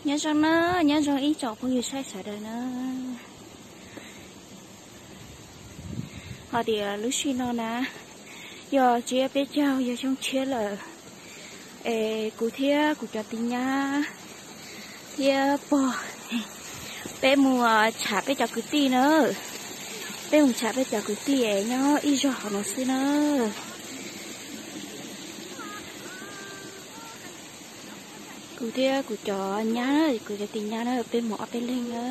Nyob zoo na, nyob zoo ib tsoom phooj ywg saib sawv daws na. Ho tias lub sij no na, yog tsiab peb caug yog xyoo tshiab lawm, es kuv thiab kuv cov tij nyab thiab pog, peb mus tsham peb cov kwv tij na. Peb mus tsham peb cov kwv tij es nyob ib zog hauv no xwb na. Kuv thiab kuv cov nyab, kuv cov tij nyab na, peb mus ob peb leeg na.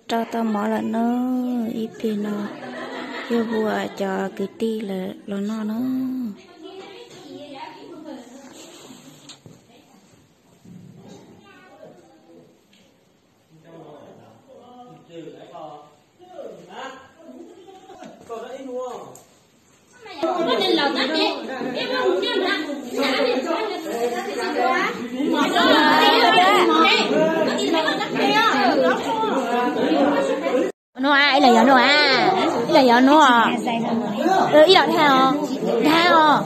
Rau tau mov lawm no, ib pliag no yuav hu cov kwv tij los noj na. Nuv a, ib leeg yog nuv a, ib leeg yog nuv. Ib los dag os, dag os.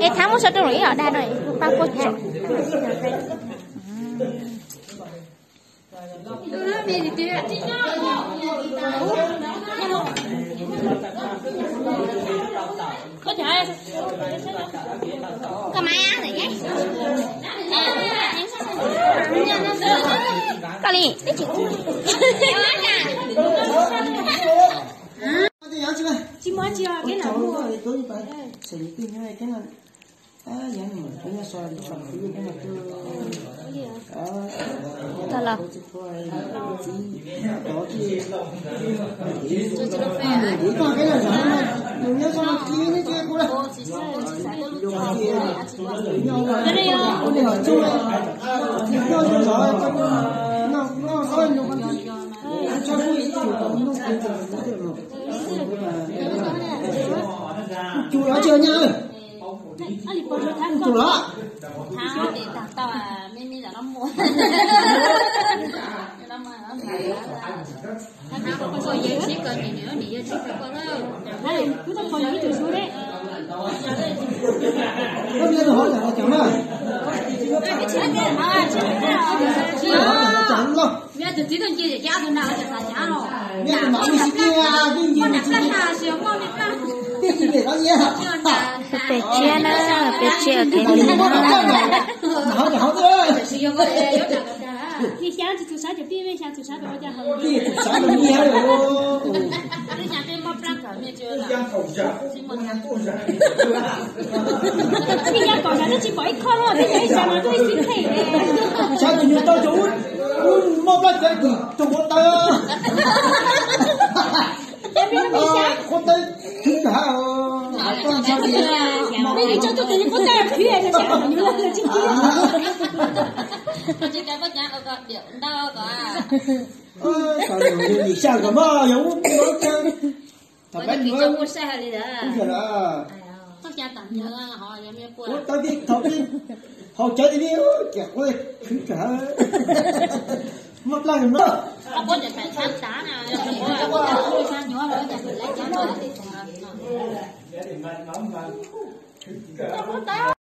Es thaab muab sab rau lawm ib los dag no, pab puab tsom. Koj li. Cug los tsis nyab. Cug los. Koj niam tus hov cas los cov na. Tus hov cas los cov los. Niam tus mam mus tsis kiag, twb nci mus tsis kiag. Twb tsis pem qab iab. Pem tsiab na, pem tsiab kev lig na. Hov cas hov. Xya tus xav cov pib, xya tus xav cov pib. Tij ya kom zam twb tsis pom ib qho los, tij ya ib zam mas tuaj ib xib pheej. Xya tus nyuag tau cov ub, ub mob plab cawv tim tus quav taw. Quav taw khwv nrad. Peb yuav tso tus nyuag quav taw khwv, tsis ntau. Xya kom mas yog ub mob cawv. Thaum peb mus ub yog lawm. Ua tau tib thaum tib haus cawv li, ces quav khwv nrad. Mob plab no.